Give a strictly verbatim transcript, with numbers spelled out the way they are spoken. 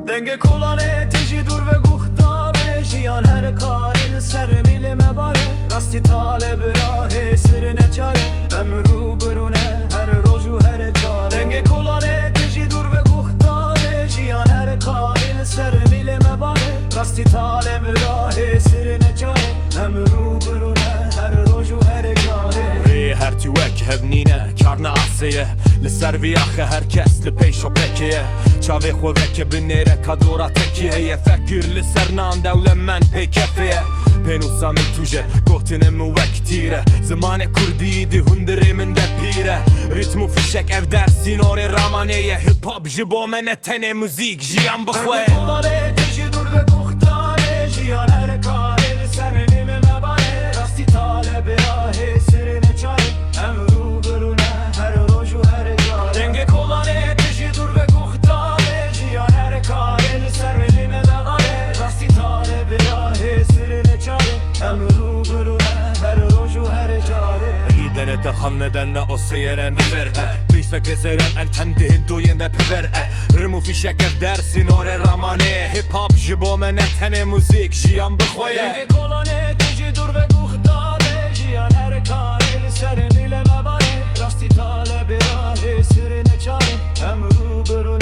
Dengê kolanê tijî dûr ve guxtarê, jiyan her karê li ser mîlê me bare. Rastî talê birahê sirê neçare, em rû bi rû ne her roj û her care. Dengê kolanê tijî dûr ve guxtarê, jiyan her karê li ser mîlê me bare. Rastî talê birahê sirê neçare, em rû bi rû ne her roj û her care. Rê her tî wek hev nîne, kar ne asê ye. Li ser vî axe her kes li pêş xwe pekê ye. Çavê xwe veke binêre ka dora tekî heye. Fekir li ser nan dewlemend pêkefê ye. Pênûsa min tûj e, gotinê min wek tîr e. Zimanê kurdî di hundirê min de pîr e. Rîtm û fîşek ev der sînorê ramanê ye. Hip hop ji bo me ne tenê muzîk, jiyan bi xwe. Kolanê tijî dûr ve guxtarê, jiyan her karê li ser mîlê me bare. Rastî talê birahê sirê neçare, em rû bi rû ne her roj û her care. Dengê kolanê tijî dûr ve guxtarê, jiyan her karê li ser mîlê me bare. Rastî talê birahê sirê neçare, em rû bi rû ne her roj û her care. Îdene te xam neden ne o seyere nefer e. Pîsek zeren en ten dihin doyen de pever e. Rim û fîşek ev der sînorê ramanê. Hip hop ji bo me ne tenê muzîk, jiyan bi xwe ye. Dengê kolanê tijî dûr ve guxtarê, jiyan her karê li ser mîlê me bare. Rastî talê birahê sirê neçare, em rû bi rû